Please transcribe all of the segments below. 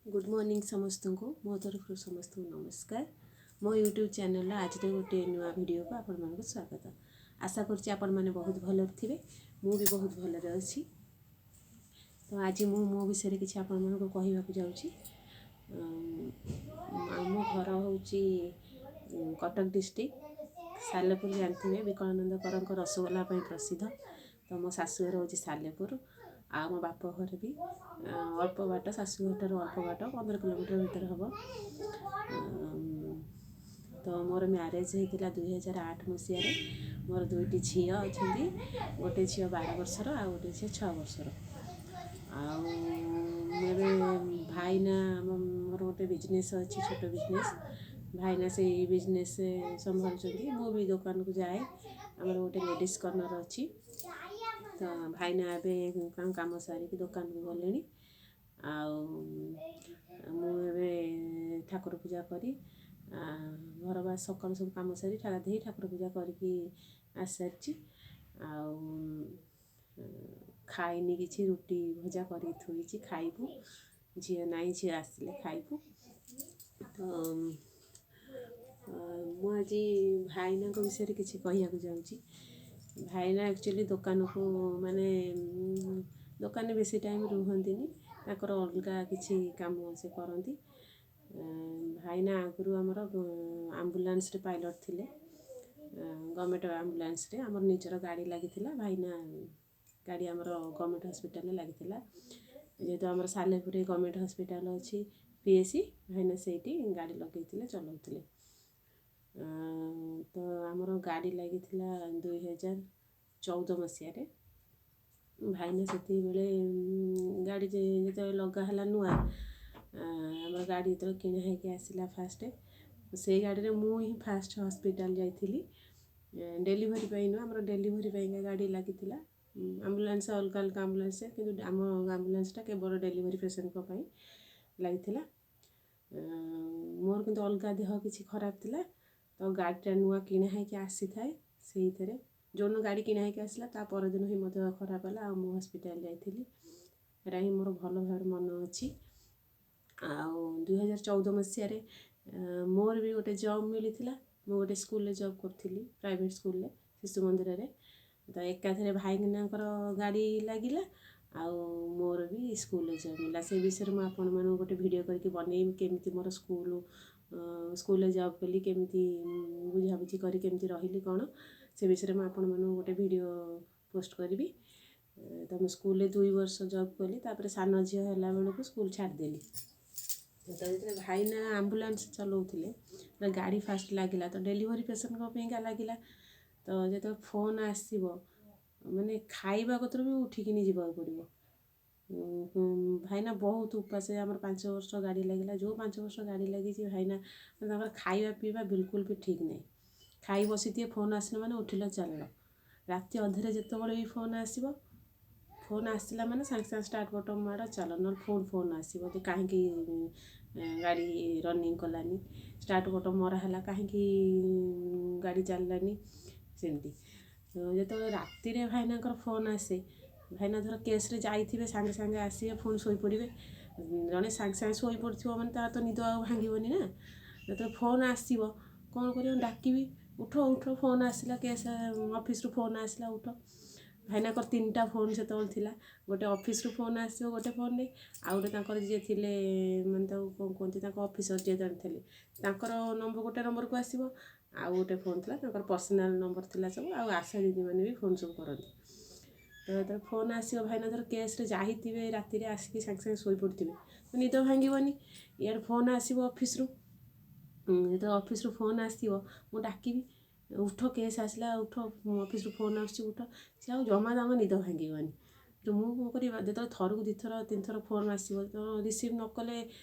Good morning ସମସ୍ତଙ୍କୁ, ମୋ ତରଫରୁ ସମସ୍ତଙ୍କୁ ନମସ୍କାର। ମୋ ୟୁଟ୍ୟୁବ୍ ଚ୍ୟାନେଲ୍ର ଆଜିର ଗୋଟିଏ ନୂଆ ଭିଡ଼ିଓକୁ ଆପଣମାନଙ୍କୁ ସ୍ୱାଗତ। ଆଶା କରୁଛି ଆପଣମାନେ ବହୁତ ଭଲରେ ଥିବେ। ମୁଁ ବି ବହୁତ ଭଲରେ ଅଛି। ତ ଆଜି ମୁଁ ମୋ ବିଷୟରେ କିଛି ଆପଣମାନଙ୍କୁ କହିବାକୁ ଯାଉଛି। ଆମ ଘର ହେଉଛି କଟକ ଡିଷ୍ଟ୍ରିକ୍ଟ ସାଲେପୁର। ଜାଣିଥିବେ, ବିକଳାନନ୍ଦ କରଙ୍କ ରସଗୋଲା ପାଇଁ ପ୍ରସିଦ୍ଧ। ତ ମୋ ଶାଶୁଘର ହେଉଛି ସାଲେପୁର ଆଉ ମୋ ବାପ ଘର ବି ଅଳ୍ପ ବାଟ, ଶାଶୁଘରଠାରୁ ଅଳ୍ପ ବାଟ, 15 କିଲୋମିଟର ଭିତରେ ହେବ। ତ ମୋର ମ୍ୟାରେଜ୍ ହେଇଥିଲା 2008 ମସିହାରେ। ମୋର ଦୁଇଟି ଝିଅ ଅଛନ୍ତି, ଗୋଟେ ଝିଅ 12 ବର୍ଷର ଆଉ ଗୋଟେ ଝିଅ 6 ବର୍ଷର। ଆଉ ମୁଁ ଏବେ ଭାଇନା, ମୋର ଗୋଟେ ବିଜନେସ୍ ଅଛି, ଛୋଟ ବିଜନେସ୍। ଭାଇନା ସେଇ ବିଜନେସ୍ ସମ୍ଭାଳୁଛନ୍ତି, ମୁଁ ବି ଦୋକାନକୁ ଯାଏ। ଆମର ଗୋଟେ ଲେଡ଼ିଜ୍ କର୍ଣ୍ଣର୍ ଅଛି। ତ ଭାଇନା ଏବେ କାମ ସାରିକି ଦୋକାନକୁ ଗଲେଣି ଆଉ ମୁଁ ଏବେ ଠାକୁର ପୂଜା କରି, ଘର ବା ସକାଳୁ ସବୁ କାମ ସାରି, ଗାଧେଇ ଠାକୁର ପୂଜା କରିକି ଆସିସାରିଛି। ଆଉ ଖାଇନି କିଛି, ରୁଟି ଭଜା କରିକି ଥୋଇଛି, ଖାଇବୁ। ଝିଅ ନାହିଁ, ଝିଅ ଆସିଲେ ଖାଇବୁ। ତ ମୁଁ ଆଜି ଭାଇନାଙ୍କ ବିଷୟରେ କିଛି କହିବାକୁ ଯାଉଛି। ଭାଇନା ଆକ୍ଚୁଆଲି ଦୋକାନକୁ, ମାନେ ଦୋକାନରେ ବେଶୀ ଟାଇମ୍ ରୁହନ୍ତିନି, ତାଙ୍କର ଅଲଗା କିଛି କାମ ସେ କରନ୍ତି। ଭାଇନା ଆଗରୁ ଆମର ଆମ୍ବୁଲାନ୍ସରେ ପାଇଲଟ୍ ଥିଲେ, ଗଭର୍ଣ୍ଣମେଣ୍ଟ ଆମ୍ବୁଲାନ୍ସରେ। ଆମର ନିଜର ଗାଡ଼ି ଲାଗିଥିଲା, ଭାଇନା ଗାଡ଼ି ଆମର ଗଭର୍ଣ୍ଣମେଣ୍ଟ ହସ୍ପିଟାଲରେ ଲାଗିଥିଲା। ଯେହେତୁ ଆମର ସାଲେପୁରରେ ଗଭର୍ଣ୍ଣମେଣ୍ଟ ହସ୍ପିଟାଲ ଅଛି, ପିଏସି, ଭାଇନା ସେଇଠି ଗାଡ଼ି ଲଗେଇଥିଲେ, ଚଲାଉଥିଲେ। ତ ଆମର ଗାଡ଼ି ଲାଗିଥିଲା 2014 ମସିହାରେ। ଭାଇନା ସେତିକିବେଳେ ଗାଡ଼ି ଯେତେବେଳେ ଲଗା ହେଲା ନୂଆ, ଆମର ଗାଡ଼ି ଯେତେବେଳେ କିଣା ହେଇକି ଆସିଲା ଫାଷ୍ଟ, ସେଇ ଗାଡ଼ିରେ ମୁଁ ହିଁ ଫାଷ୍ଟ ହସ୍ପିଟାଲ ଯାଇଥିଲି ଡେଲିଭରି ପାଇଁ। ନୁହଁ, ଆମର ଡେଲିଭରି ପାଇଁକା ଗାଡ଼ି ଲାଗିଥିଲା ଆମ୍ବୁଲାନ୍ସ, ଅଲଗା ଅଲଗା ଆମ୍ବୁଲାନ୍ସ, କିନ୍ତୁ ଆମ ଆମ୍ବୁଲାନ୍ସଟା କେବଳ ଡେଲିଭରି ପେସେଣ୍ଟଙ୍କ ପାଇଁ ଲାଗିଥିଲା। ମୋର କିନ୍ତୁ ଅଲଗା ଦେହ କିଛି ଖରାପ ଥିଲା। ତ ଗାଡ଼ିଟା ନୂଆ କିଣା ହେଇକି ଆସିଥାଏ, ସେଇଥିରେ ଯେଉଁଦିନ ଗାଡ଼ି କିଣା ହେଇକି ଆସିଲା, ତା ପରଦିନ ହିଁ ମୋ ଦେହ ଖରାପ ହେଲା ଆଉ ମୁଁ ହସ୍ପିଟାଲ ଯାଇଥିଲି। ସେଇଟା ହିଁ ମୋର ଭଲ ଭାବରେ ମନେ ଅଛି। ଆଉ 2014 ମସିହାରେ ମୋର ବି ଗୋଟେ ଜବ୍ ମିଳିଥିଲା। ମୁଁ ଗୋଟେ ସ୍କୁଲରେ ଜବ୍ କରୁଥିଲି, ପ୍ରାଇଭେଟ୍ ସ୍କୁଲରେ, ଶିଶୁ ମନ୍ଦିରରେ। ତ ଏକାଥରେ ଭାଇନାଙ୍କର ଗାଡ଼ି ଲାଗିଲା ଆଉ ମୋର ବି ସ୍କୁଲରେ ଜବ୍ ମିଳିଲା। ସେ ବିଷୟରେ ମୁଁ ଆପଣମାନଙ୍କୁ ଗୋଟେ ଭିଡ଼ିଓ କରିକି ବନେଇବି, କେମିତି ମୋର ସ୍କୁଲରେ ଜବ୍ କଲି, କେମିତି ବୁଝାବୁଝି କରି କେମିତି ରହିଲି କ'ଣ, ସେ ବିଷୟରେ ମୁଁ ଆପଣମାନଙ୍କୁ ଗୋଟେ ଭିଡ଼ିଓ ପୋଷ୍ଟ କରିବି। ତ ମୁଁ ସ୍କୁଲରେ 2 ବର୍ଷ ଜବ୍ କଲି, ତାପରେ ସାନ ଝିଅ ହେଲା ବେଳକୁ ସ୍କୁଲ ଛାଡ଼ିଦେଲି। ତ ଯେତେବେଳେ ଭାଇନା ଆମ୍ବୁଲାନ୍ସ ଚଲାଉଥିଲେ, ଗାଡ଼ି ଫାଷ୍ଟ ଲାଗିଲା ତ ଡେଲିଭରି ପେସେଣ୍ଟଙ୍କ ପାଇଁକା ଲାଗିଲା। ତ ଯେତେବେଳେ ଫୋନ୍ ଆସିବ, ମାନେ ଖାଇବା କତିରୁ ବି ଉଠିକିନି ଯିବାକୁ ପଡ଼ିବ। ଭାଇନା ବହୁତ ଉପାସ। ଆମର 5 ବର୍ଷ ଗାଡ଼ି ଲାଗିଲା। ଯେଉଁ 5 ବର୍ଷ ଗାଡ଼ି ଲାଗିଛି, ଭାଇନା ତାଙ୍କର ଖାଇବା ପିଇବା ବିଲକୁଲ ବି ଠିକ୍ ନାହିଁ। ଖାଇ ବସିଥିବେ, ଫୋନ୍ ଆସିଲା ମାନେ ଉଠିଲ ଚାଲିଲ। ରାତି ଅଧରେ ଯେତେବେଳେ ବି ଫୋନ୍ ଆସିବ, ଫୋନ୍ ଆସିଲା ମାନେ ସାଙ୍ଗେ ସାଙ୍ଗେ ଷ୍ଟାର୍ଟ ବଟନ୍ ମାଡ଼, ଚାଲ, ନହେଲେ ଫୋନ୍ ଫୋନ୍ ଆସିବ ଯେ କାହିଁକି ଗାଡ଼ି ରନିଂ କଲାନି, ଷ୍ଟାର୍ଟ ବଟନ୍ ମରା ହେଲା, କାହିଁକି ଗାଡ଼ି ଚାଲିଲାନି। ସେମିତି ଯେତେବେଳେ ରାତିରେ ଭାଇନାଙ୍କର ଫୋନ୍ ଆସେ, ଭାଇନା ଧର କେସ୍ରେ ଯାଇଥିବେ, ସାଙ୍ଗେ ସାଙ୍ଗେ ଆସିବେ, ପୁଣି ଶୋଇପଡ଼ିବେ। ଜଣେ ସାଙ୍ଗେ ସାଙ୍ଗେ ଶୋଇପଡ଼ିଥିବ ମାନେ ତାର ତ ନିଦ ଆଉ ଭାଙ୍ଗିବନି ନା। ଯେତେବେଳେ ଫୋନ୍ ଆସିବ କ'ଣ କରିବ? ଡାକିବି, ଉଠ ଉଠ, ଫୋନ୍ ଆସିଲା, କେସ୍ ଅଫିସରୁ ଫୋନ୍ ଆସିଲା, ଉଠ। ଭାଇନାଙ୍କର ତିନିଟା ଫୋନ୍ ସେତେବେଳେ ଥିଲା। ଗୋଟେ ଅଫିସରୁ ଫୋନ୍ ଆସିବ ଗୋଟେ ଫୋନ୍ରେ, ଆଉ ଗୋଟେ ତାଙ୍କର ଯିଏ ଥିଲେ, ମାନେ ତାକୁ କ'ଣ କୁହନ୍ତି, ତାଙ୍କ ଅଫିସର ଯିଏ ଜଣେ ଥିଲେ, ତାଙ୍କର ନମ୍ବର ଗୋଟେ ନମ୍ବରକୁ ଆସିବ। ଆଉ ଗୋଟେ ଫୋନ୍ ଥିଲା ତାଙ୍କର ପର୍ସନାଲ୍ ନମ୍ବର ଥିଲା ସବୁ, ଆଉ ଆଶା ଦିଦିମାନେ ବି ଫୋନ୍ ସବୁ କରନ୍ତି। ତ ଯେତେବେଳେ ଫୋନ୍ ଆସିବ, ଭାଇନା ଧର କେସ୍ରେ ଯାଇଥିବେ, ରାତିରେ ଆସିକି ସାଙ୍ଗେ ସାଙ୍ଗେ ଶୋଇପଡ଼ିଥିବେ, ତ ନିଦ ଭାଙ୍ଗିବନି। ଇଆଡ଼େ ଫୋନ୍ ଆସିବ ଅଫିସରୁ। ଯେତେବେଳେ ଅଫିସରୁ ଫୋନ୍ ଆସିବ, ମୁଁ ଡାକିବି, ଉଠ, କେସ୍ ଆସିଲା, ଉଠ, ଅଫିସରୁ ଫୋନ୍ ଆସୁଛି, ଉଠ। ସେ ଆଉ ଜମା ତାଙ୍କ ନିଦ ଭାଙ୍ଗିବନି। ତ ମୁଁ କ'ଣ କରିବି? ଯେତେବେଳେ ଥରକୁ ଦୁଇଥର ତିନିଥର ଫୋନ୍ ଆସିବ, ତ ରିସିଭ୍ ନ କଲେ,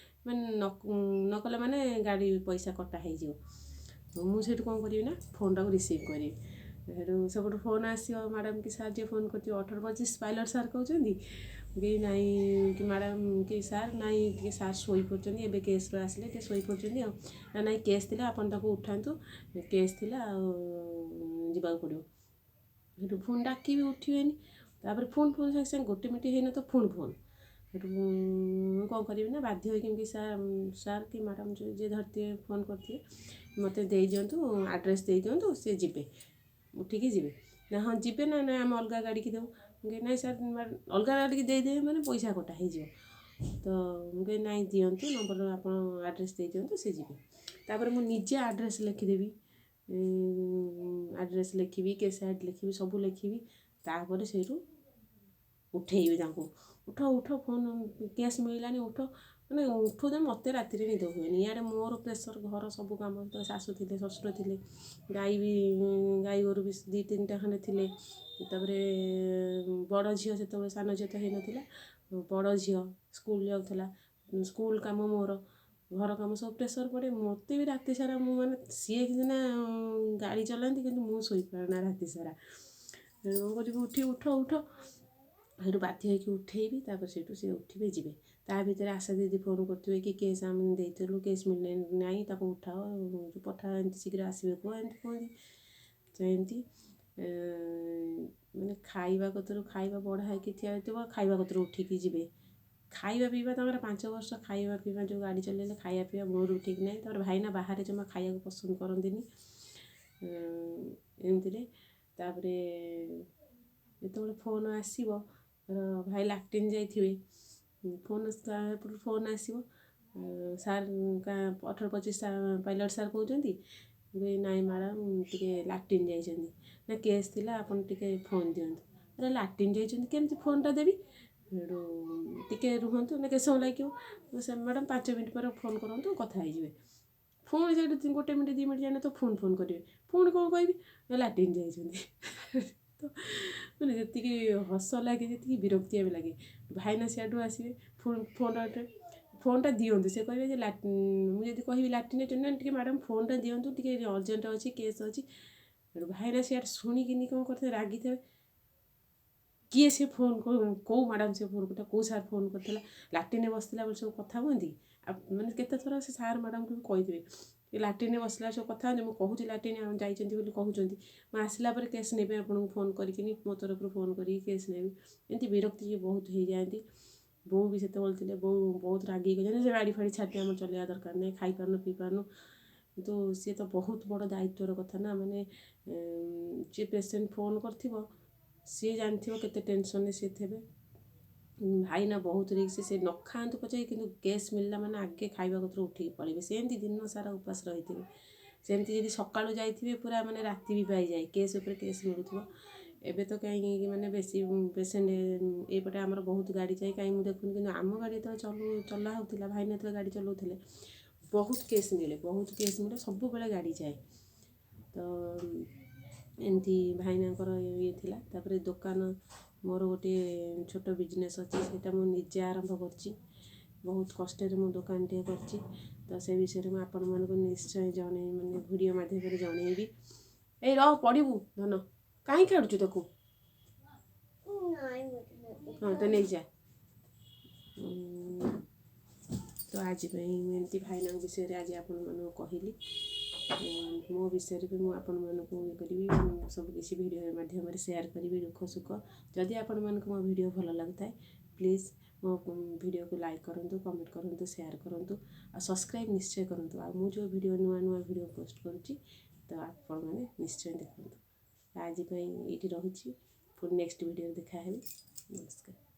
ମାନେ ନ କଲେ ମାନେ ଗାଡ଼ି ପଇସା କଟା ହେଇଯିବ। ମୁଁ ସେଇଠୁ କ'ଣ କରିବି ନା ଫୋନ୍ଟାକୁ ରିସିଭ୍ କରିବି। ସେଠୁ ସେପଟୁ ଫୋନ୍ ଆସିବ, ମ୍ୟାଡ଼ାମ୍ କି ସାର୍ ଯିଏ ଫୋନ୍ କରିଥିବ, 1825 ପାଇଲଟ୍ ସାର୍ କହୁଛନ୍ତି କି ନାଇଁ, କି ମ୍ୟାଡ଼ାମ୍ କି ସାର୍, ନାଇଁ ଟିକେ ସାର୍ ଶୋଇପଡ଼ୁଛନ୍ତି, ଏବେ କେସ୍ରୁ ଆସିଲେ, ଟିକେ ଶୋଇପଡ଼ୁଛନ୍ତି। ଆଉ ନା ନାଇଁ, କେସ୍ ଥିଲା, ଆପଣ ତାକୁ ଉଠାନ୍ତୁ, କେସ୍ ଥିଲା ଆଉ ଯିବାକୁ ପଡ଼ିବ। ସେଠୁ ଫୋନ୍ ଡାକିବି, ଉଠିବେନି। ତାପରେ ଫୋନ୍ ଫୋନ୍ ସାଙ୍ଗେ ସାଙ୍ଗେ ଗୋଟେ ମିନିଟ୍ ହେଇନଥିବ, ଫୋନ୍ ଫୋନ୍। ସେଠୁ ମୁଁ କ'ଣ କରିବି ନା ବାଧ୍ୟ ହୋଇକି ଏମିତି ସାର୍ ସାର୍ କି ମ୍ୟାଡ଼ାମ୍ ଯେଉଁ ଯିଏ ଧରିଥିବେ ଫୋନ୍ କରିଥିବେ, ମୋତେ ଦେଇଦିଅନ୍ତୁ ଆଡ୍ରେସ୍ ଦେଇଦିଅନ୍ତୁ, ସେ ଯିବେ ଉଠିକି ଯିବେ ନା। ହଁ ଯିବେ ନା ନା ଆମେ ଅଲଗା ଗାଡ଼ିକି ଦେବୁ। ମୁଁ କହିବି ନାଇଁ ସାର୍, ଅଲଗା ଗାଡ଼ିକି ଦେଇଦେବେ ମାନେ ପଇସା କଟା ହେଇଯିବ। ତ ମୁଁ କହିବି ନାଇଁ ଦିଅନ୍ତୁ ନମ୍ବର, ଆପଣ ଆଡ୍ରେସ୍ ଦେଇଦିଅନ୍ତୁ, ସେ ଯିବେ। ତାପରେ ମୁଁ ନିଜେ ଆଡ୍ରେସ୍ ଲେଖିଦେବି, ଆଡ୍ରେସ୍ ଲେଖିବି, କେସ୍ ଆଇଡ଼ି ଲେଖିବି, ସବୁ ଲେଖିବି। ତାପରେ ସେଇଠୁ ଉଠେଇବି ତାଙ୍କୁ, ଉଠ ଉଠ, ଫୋନ୍ କେସ୍ ମିଳିଲାଣି ଉଠ। ମାନେ ଉଠୁ ମୋତେ ରାତିରେ ନିଦ ହୁଏନି। ଇଆଡ଼େ ମୋର ପ୍ରେସର୍, ଘର ସବୁ କାମ, ଶାଶୁ ଥିଲେ, ଶ୍ୱଶୁର ଥିଲେ, ଗାଈ ବି, ଗାଈ ଗୋରୁ ବି 2 3ଟା ଖଣ୍ଡେ ଥିଲେ। ତାପରେ ବଡ଼ ଝିଅ, ସେତେବେଳେ ସାନ ଝିଅ ତ ହେଇନଥିଲା, ବଡ଼ ଝିଅ ସ୍କୁଲ ଯାଉଥିଲା, ସ୍କୁଲ କାମ, ମୋର ଘର କାମ ସବୁ ପ୍ରେସର୍ ପଡ଼େ ମୋତେ ବି ରାତି ସାରା। ମୁଁ ମାନେ ସିଏ ସିନା ଗାଡ଼ି ଚଲାନ୍ତି, କିନ୍ତୁ ମୁଁ ଶୋଇପାରେ ନା ରାତି ସାରା। କ'ଣ କରିବି? ଉଠି ଉଠ ଉଠ। ସେଇଠୁ ବାଧ୍ୟ ହେଇକି ଉଠେଇବି। ତାପରେ ସେଇଠୁ ସେ ଉଠିବେ, ଯିବେ। ତା ଭିତରେ ଆଶା ଦିଦି ଫୋନ୍ କରୁଥିବେ କି କେସ୍ ଆମେ ଦେଇଥିଲୁ, କେସ୍ ମିଳିଲେ ନାହିଁ, ତାକୁ ଉଠାଅ, ପଠାଅ, ଏମିତି ଶୀଘ୍ର ଆସିବେ କୁହ, ଏମିତି କୁହନ୍ତି। ତ ଏମିତି ମାନେ ଖାଇବା କତୁରୁ ଖାଇବା ବଢ଼ା ହେଇକି ଠିଆ ହେଇଥିବ, ଖାଇବା କତୁରୁ ଉଠିକି ଯିବେ। ଖାଇବା ପିଇବା ତାଙ୍କର 5 ବର୍ଷ ଖାଇବା ପିଇବା ଯେଉଁ ଗାଡ଼ି ଚଲେଇଲେ, ଖାଇବା ପିଇବା ମୋର ଠିକ୍ ନାହିଁ। ତାପରେ ଭାଇନା ବାହାରେ ଜମା ଖାଇବାକୁ ପସନ୍ଦ କରନ୍ତିନି ଏମିତିରେ। ତାପରେ ଯେତେବେଳେ ଫୋନ୍ ଆସିବ, ଭାଇ ଲାଟ୍ରିନ୍ ଯାଇଥିବେ, ଫୋନ୍ ଫୋନ୍ ଆସିବ, ସାର୍ 1825 ପାଇଲଟ୍ ସାର୍ କହୁଛନ୍ତି। ନାଇଁ ମ୍ୟାଡ଼ାମ୍, ଟିକେ ଲାଟ୍ରିନ୍ ଯାଇଛନ୍ତି। ନା କେସ୍ ଥିଲା, ଆପଣ ଟିକେ ଫୋନ୍ ଦିଅନ୍ତୁ। ଆରେ ଲାଟ୍ରିନ୍ ଯାଇଛନ୍ତି, କେମିତି ଫୋନ୍ଟା ଦେବି? ସେଇଠୁ ଟିକେ ରୁହନ୍ତୁ। ନା କେତେ ସମୟ ଲାଗିବ? ସେ ମ୍ୟାଡ଼ାମ୍ 5 ମିନିଟ୍ ପରେ ଫୋନ୍ କରନ୍ତୁ, କଥା ହେଇଯିବେ। ପୁଣି ସେଇଠୁ 1 ମିନିଟ୍ 2 ମିନିଟ୍ ଯାଇନଥିବ, ପୁଣି ଫୋନ୍ କରିବେ। ପୁଣି କ'ଣ କହିବି? ନା ଲାଟ୍ରିନ୍ ଯାଇଛନ୍ତି। ତ ମାନେ ଯେତିକି ହସ ଲାଗେ, ଯେତିକି ବିରକ୍ତିଆ ବି ଲାଗେ। ଭାଇନା ସିଆଡ଼ୁ ଆସିବେ, ପୁଣି ଫୋନ୍ଟା ଫୋନ୍ଟା ଦିଅନ୍ତୁ। ସେ କହିବେ ଯେ ମୁଁ ଯଦି କହିବି ଲାଟ୍ରିନ୍ ଯାଇଛନ୍ତି, ନା ଟିକେ ମ୍ୟାଡ଼ାମ୍ ଫୋନ୍ଟା ଦିଅନ୍ତୁ, ଟିକେ ଅର୍ଜେଣ୍ଟ ଅଛି, କେସ୍ ଅଛି। ଭାଇନା ସିଆଡ଼େ ଶୁଣିକିନି କ'ଣ କରିଥିବେ, ରାଗିଥିବେ, କିଏ ସେ ଫୋନ୍, କେଉଁ ମ୍ୟାଡ଼ାମ୍ ସେ ଫୋନ୍ କରିଥିଲା, କେଉଁ ସାର୍ ଫୋନ୍ କରିଥିଲା, ଲାଟ୍ରିନ୍ରେ ବସିଥିଲା ବୋଲି ସବୁ କଥା ହୁଅନ୍ତି। ଆଉ ମାନେ କେତେ ଥର ସେ ସାର୍ ମ୍ୟାଡ଼ାମ୍କୁ ବି କହିଥିବେ, ଲାଟ୍ରିନ୍ରେ ବସିଲା ସବୁ କଥା ହୁଅନ୍ତି, ମୁଁ କହୁଛି ଲାଟ୍ରିନ୍ ଯାଇଛନ୍ତି ବୋଲି କହୁଛନ୍ତି, ମୁଁ ଆସିଲା ପରେ କେସ୍ ନେବି, ଆପଣଙ୍କୁ ଫୋନ୍ କରିକିନି ମୋ ତରଫରୁ ଫୋନ୍ କରିକି କେସ୍ ନେବି। ଏମିତି ବିରକ୍ତି ବହୁତ ହେଇଯାଆନ୍ତି। ବୋଉ ବି ସେତେବେଳେ ଥିଲେ, ବୋଉ ବହୁତ ରାଗିକି ସେ ଗାଡ଼ି ଫାଡ଼ି ଛାଡ଼ି ଆମର ଚଲେଇବା ଦରକାର ନାହିଁ, ଖାଇପାରୁନୁ ପିଇପାରୁନୁ। କିନ୍ତୁ ସିଏ ତ ବହୁତ ବଡ଼ ଦାୟିତ୍ୱର କଥା ନା, ମାନେ ଯିଏ ପେସେଣ୍ଟ ଫୋନ୍ କରିଥିବ ସିଏ ଜାଣିଥିବ କେତେ ଟେନସନ୍ରେ ସିଏ ଥିବେ। ଭାଇନା ବହୁତ ରିକ୍ସ, ସେ ନ ଖାଆନ୍ତୁ ପଛେ, କିନ୍ତୁ କେସ୍ ମିଳିଲା ମାନେ ଆଗେ ଖାଇବା କତୁରୁ ଉଠିକି ପଳେଇବେ। ସେମିତି ଦିନ ସାରା ଉପାସ ରହିଥିବେ। ସେମିତି ଯଦି ସକାଳୁ ଯାଇଥିବେ, ପୁରା ମାନେ ରାତି ବି ପାଇଯାଏ, କେସ୍ ଉପରେ କେସ୍ ମିଳୁଥିବ। ଏବେ ତ କାହିଁକି ମାନେ ବେଶୀ ପେସେଣ୍ଟ ଏଇପଟେ ଆମର ବହୁତ ଗାଡ଼ି ଯାଏ, କାହିଁ ମୁଁ ଦେଖୁନି। କିନ୍ତୁ ଆମ ଗାଡ଼ି ଯେତେବେଳେ ଚଲା ହେଉଥିଲା, ଭାଇନା ଯେତେବେଳେ ଗାଡ଼ି ଚଲାଉଥିଲେ, ବହୁତ କେସ୍ ମିଳେ, ବହୁତ କେସ୍ ମିଳେ, ସବୁବେଳେ ଗାଡ଼ି ଯାଏ। ତ ଏମିତି ଭାଇନାଙ୍କର ଇଏ ଥିଲା। ତାପରେ ଦୋକାନ, ମୋର ଗୋଟିଏ ଛୋଟ ବିଜନେସ୍ ଅଛି, ସେଇଟା ମୁଁ ନିଜେ ଆରମ୍ଭ କରିଛି। ବହୁତ କଷ୍ଟରେ ମୁଁ ଦୋକାନଟିଏ କରିଛି। ତ ସେ ବିଷୟରେ ମୁଁ ଆପଣମାନଙ୍କୁ ନିଶ୍ଚୟ ଜଣେଇ, ମାନେ ଭିଡ଼ିଓ ମାଧ୍ୟମରେ ଜଣେଇବି। ଏଇ ରହ, ପଡ଼ିବୁ ଧନ, କାହିଁ ଖେଳୁଛୁ ତାକୁ? ହଁ ତ ନେଇଯା। ତ ଆଜି ପାଇଁ ମୁଁ ଏମିତି ଭାଇନାଙ୍କ ବିଷୟରେ ଆଜି ଆପଣମାନଙ୍କୁ କହିଲି। ମୋ ବିଷୟରେ ବି ମୁଁ ଆପଣମାନଙ୍କୁ ଇଏ କରିବି, ମୁଁ ସବୁ କିଛି ଭିଡ଼ିଓ ମାଧ୍ୟମରେ ସେୟାର କରିବି, ଦୁଃଖ ସୁଖ। ଯଦି ଆପଣମାନଙ୍କୁ ମୋ ଭିଡ଼ିଓ ଭଲ ଲାଗୁଥାଏ, ପ୍ଲିଜ୍ ମୋ ଭିଡ଼ିଓକୁ ଲାଇକ୍ କରନ୍ତୁ, କମେଣ୍ଟ କରନ୍ତୁ, ସେୟାର କରନ୍ତୁ ଆଉ ସବସ୍କ୍ରାଇବ୍ ନିଶ୍ଚୟ କରନ୍ତୁ। ଆଉ ମୁଁ ଯେଉଁ ଭିଡ଼ିଓ ନୂଆ ନୂଆ ଭିଡ଼ିଓ ପୋଷ୍ଟ କରୁଛି, ତ ଆପଣମାନେ ନିଶ୍ଚୟ ଦେଖନ୍ତୁ। ଆଜି ପାଇଁ ଏଇଠି ରହୁଛି, ପୁଣି ନେକ୍ସଟ ଭିଡ଼ିଓରେ ଦେଖା ହେବି। ନମସ୍କାର।